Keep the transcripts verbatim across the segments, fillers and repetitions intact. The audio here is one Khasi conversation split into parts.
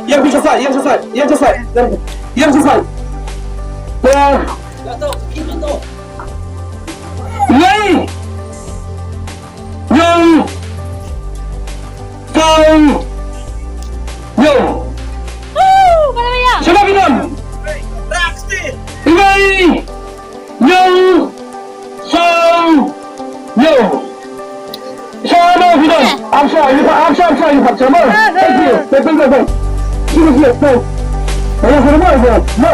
Ïeng sha side, ïeng sha side, ïeng sha side. Ïeng sha side. Te. Wei. Ïeng. Saw. Ïeng. Woo, mana ya? Sila bidan. Wei. Ïeng. Saw. Ïeng. Sha no bidan. Amsa, ïeng pat, amsa, amsa, ïeng pat, sha no. Thank you. Thank you, thank you. Sila, sila, sila. Ayo, sila, sila. Na,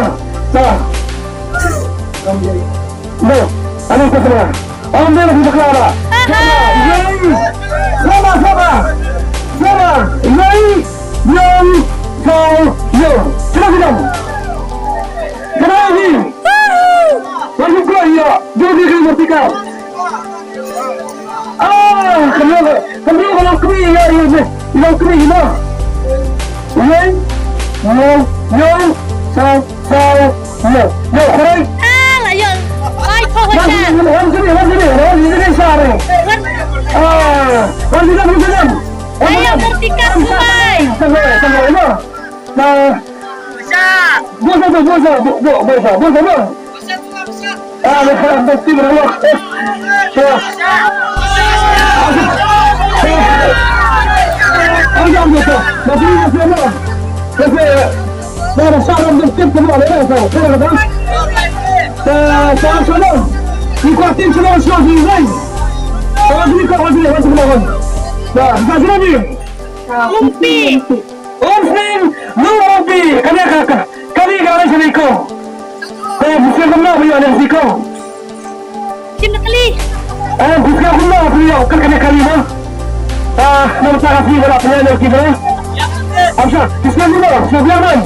na. No, ani ko sila. Om de la bakla ba. Ïeng. Sila, sila. Sila. Ïeng. Ïeng. Saw. Ïeng. Sila, sila. Kena ni. Wahyu Kro, ïa, jom dia kena merdeka. Ah, kena, kena kalau kena, ïa, ïa, ïa, ïa, kena, ïa. Ïa, ïa, ïa, sa, sa, ïa. Ïa, correct. Ah, la ïa. Ai, kau hujat. Wan sini, wan sini, wan sini, wan sini, sare. Wan. Ah, wan sini, wan sini. Ayo, merdeka, Kubai. Tengok, tengok, ïa. Nah. Bos apa, bos apa, bos, bos, bos apa, bos apa? Ah, dah, dah, dah, dah, dah. Ya. Ah, jangan gitu. Dah beli, dah beli, dah. Dah beli. Dah, dah, salam, dah, tip, semua, dah, dah, dah, dah, dah. Dah, salam, salam. Ikutin semua, semua, semua. Salam, sini, kau, sini, kau, sini, kau. Dah, dah, sini, ni. Umpi. Umsning, Lumumpi, kane ka, ka, kane ka, kane ka, ko. Ko, bukan kumno, bu, kane ka, ko. Kim Kali. Eh, bukan kumno, bu, kan kane kali, ma. Ah, nama tak kasih, wala, punya, ni, kita. Amsa, bukan kumno, so, biar, man.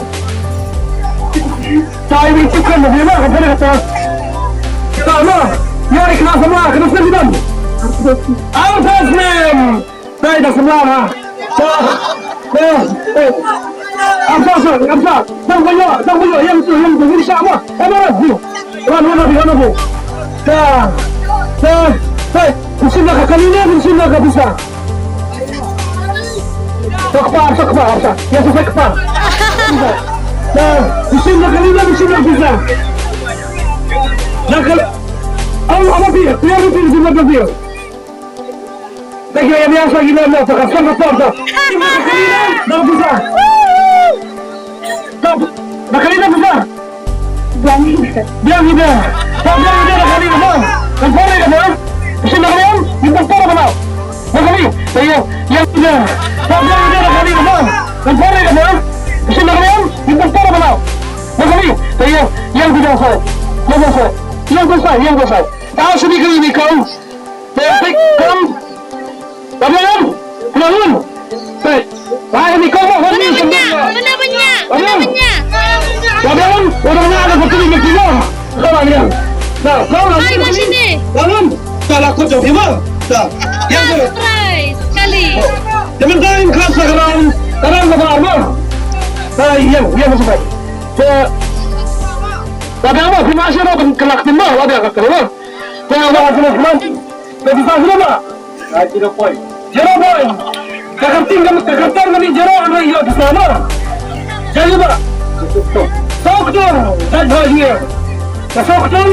Tayo, may tukang, ma, biar, man, kane ka, ta. Tama, yari, kena sama, kena sama, bilang. Amsa, Snem. Dai da semla ha. Sa. Eh, eh. Amsa, sa, amsa. Dang bayo, dang bayo. Yang tu, yang tu. Ini sama. Eh, mana tu? Wan, wan, wan, wan. Sa. Sa. Hei, usin na ka kalina, usin na ka bisa. Sa kpa, sa kpa, sa. Ya, sa kpa. Sa. Usin na kalina, usin na bisa. Na kal-, au, au, pi, pi, pi, pi, pi, pi. Thank you, ya biasa gila mo, tak kasih betul tu. Dah bisa. Dah, dah kali dah bisa. Biang ida. Tak biang ida dah kali dah. Kan pore dah. Sini dah kali. Ini tak pore dah. Dah kali. Saya yang ida. Tak biang ida dah kali dah. Kan pore dah. Sini dah kali. Ini tak pore dah. Dah kali. Saya yang ida saya. Yang saya. Yang saya. Yang saya. Tak sini kali ni kau. Perfect. Come. Labian. Labian. Perfect. Wah, ini kau mau. Mana banyak? Mana banyak? Mana banyak? Labian. Udah banyak ada satu lima kilo. Kau labian. Nah, kau labian. Hai, mas sini. Labian. Tak laku jauh lima. Dah. Ya, tu. Surprise sekali. Jangan kau yang keras sekarang. Sekarang kau apa? Hai, yang, yang masuk. Labian apa? Terima kasih, labian kelak timah. Labian kelak timah. Tengok, bah, sini, sini. Dah bisa sini, bah? Ah, zero point. Zero point. Ka kyrteng, ka kyrteng kane zero, hynrei ïoh bisa, bah. Jadi, bah. Soktung, kat bah, dia. Ka soktung,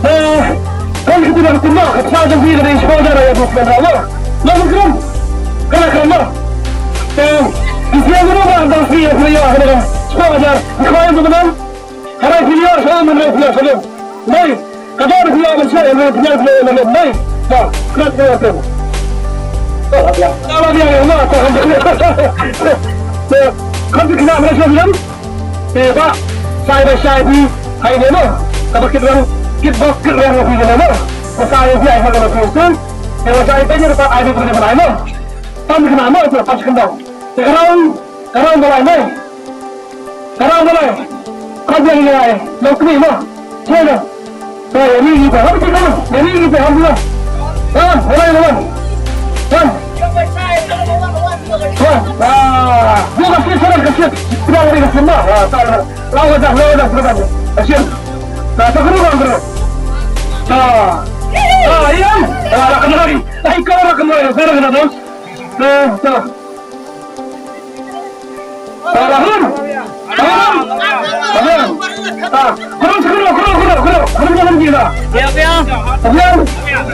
eh, kan kita dah kumba, ka pisa jong phi ka dei shiphew hajar, ïa, bah, bah, bah. Bah, bah, krum. Kena krum, bah. Eh, di sini, bah, bah, bah, phi, phi, ïa, kena, kena. Shiphew hajar. Di kawai, bah, bah. Hynrei phi ïoh sha men, hynrei phi ïoh sha men. Nai, ka dor phi ïoh men sha, hynrei phi ïoh sha men, nai. Ba, kren phi ïoh sha men. Ba, ba, ba, ba, ba, ba. Te, kan phi kynmaw men sha men. Te, ba, shai ba shai phi, hai ne mo. Kaba kit rang, kit ba kit rang phi ne mo. Ba shai phi ai ha ka phi tu. Te, ba shai phi ne ba ai phi ne mo. Kan phi kynmaw mo, te, ba kynmaw. Te, ka rang, ka rang ba lai mo. Ka rang balei? Ka biang ïa ngi, nongkmie mo. Sngewbha. Ka ïa ngi ngi pynhap, ïa ngi ngi pynhap mo. Ha, balei mo? Ha. Ha. Ah, mo ka sngewbha, ka sngewbha. Pynhap ïa ka sngewbha. Ah, ta la. Law ka dah, law ka dah, ka dah. Ka sngewbha. Ta, ta ka ruh, ka ruh. Ta. Ah, ïa. Ah, la ka dah. Ai, ka la ka dah, ka dah, ka dah. Ta, ta. Salah Ah, kurang, kurang, kurang, kurang, kurang, kurang, kurang, kurang, kurang. Siap, ya. Siap.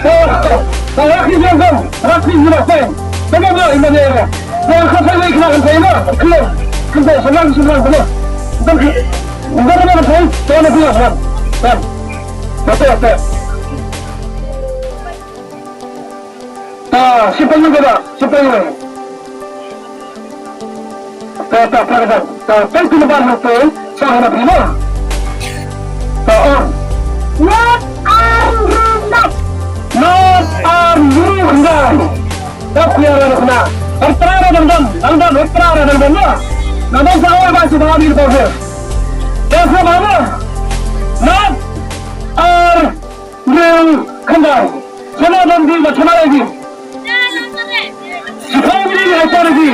Ah, ah, rakhni jong kan, rakhni jong kan. Tengok dulu, ini dia. Yang kau saya kena kan saya nak. Kena, kena, senang, senang, senang. Dan, dan, dan, dan, dan, dan, dan. Betul, betul. Ta, shiphew ngut, shiphew ngut. Ta, ta, ta, ta, ta, ta, pynban hangto, sa hana phi mo. Ta, on. Not ar ru khyndai. Not ar ru khyndai. Ta, kuya ra na. Ar tra ra dang dang, dang dang, ar tra ra dang dang mo. Na dang sa oi ba su ba ni ko. Ta, sa ba mo. Not ar ru khyndai. Shano don di ba shano egi. Shano don di ba shano egi.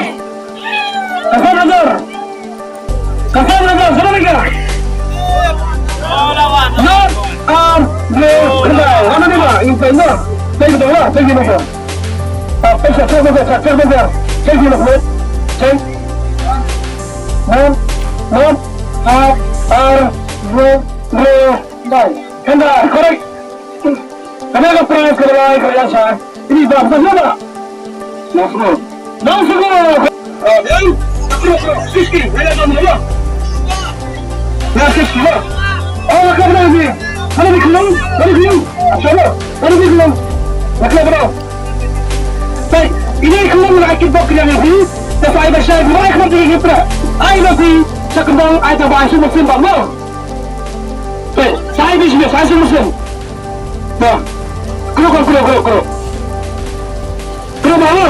Ka san hajar. Ka san hajar, shano egi. Not ar ru khyndai. Shano di ba, in fact, no. Thank you, thank you, thank you. Ah, pesa, pesa, pesa, pesa, pesa. Thank you, thank you. Thank you. Not, not ar, ar ru khyndai. Khyndai, correct. Kane ka prize ka la ai ka ïa sa. Ini ba, ba, ba. Nang sngewbha. Nang sngewbha. Ah, yang. Sixty. Kane ka nang sngewbha. Ya, sixty ba. Oh, ka bra ni. Kane ni khlong, kane ni khlong. Asal ba. Kane ni khlong. Ba ka bra. Sai, ini khlong la kit bok yang ni. Ta sai ba sai ba ka bra. Ai ba ki. Sa kembang ai ta ba ai su musim ba mo. Sai, sai bi sini, sai su musim. Ba. Kro, kro, kro, kro, kro. Kro ba, kro.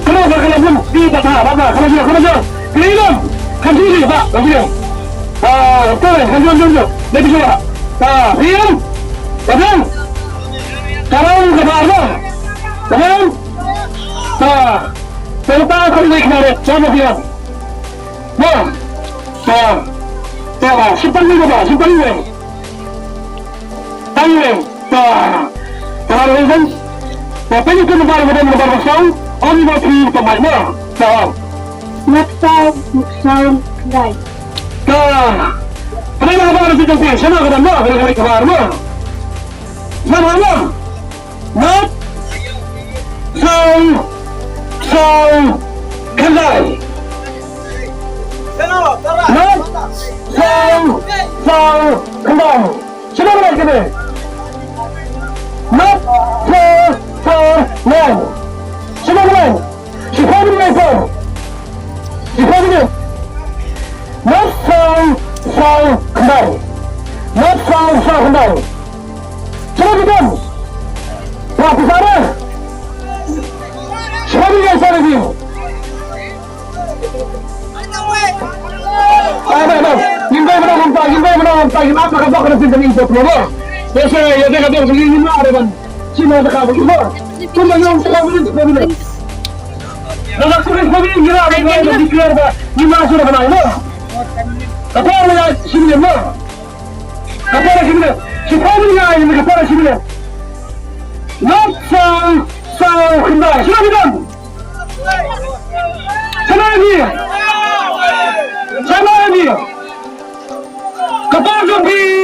Kro ba, kro ba, kro. Di ba, ba, ba, ba, kro ba, kro ba. Kro ba. Kan sini, ba, ba, kro. Ah, kro, kan sini, kro. Lebih coba. Ah, diam. Ba, ba. Sekarang ke bawah, ba. Ba. Ba. Serta kau naik narik, sama dia. Ba. Ba. Ba. Simpan dulu, ba. Simpan dulu. Tang lem. Ta. Ta lem kan. Ta, pynïaid ka nambar, nambar, nambar ba saw. Ong ba three, ta mai na. Ta. Nat saw, nat saw, khyndai. Ta. Pynïaid ka nambar ba saw, khyndai. Shano ka dang na, pynïaid ka nambar ba. Shano na. Nat saw, saw, khyndai. Nat saw, saw, khyndai. Shano ba kane? Nat four four nine. Shano ba kane? Shiphew ngut, shiphew ngut. Shiphew ngut. Nat saw saw khyndai. Nat saw saw khyndai. Shano ba kane? Wa pisa re. Shiphew ngut, shiphew ngut. Ba, ba, ba. Ngim dei mynta, ngim dei mynta, ngim ap ka bok ka sin ka ni ko promo. Te se ya de ka dor ngi ma re ban. Sima de ka bok mo. Kum ba ngam ka bok ni ko ni. Na ka kuris ko ni ngi ra ba ngi declare ba. Ngi ma su na ba mo. Ka por ya sini mo. Ka por sini. Si pa ni ya ni ka por sini. Nat saw saw khyndai. Sini kan. Shano egi? Shano egi? Ka por jong phi.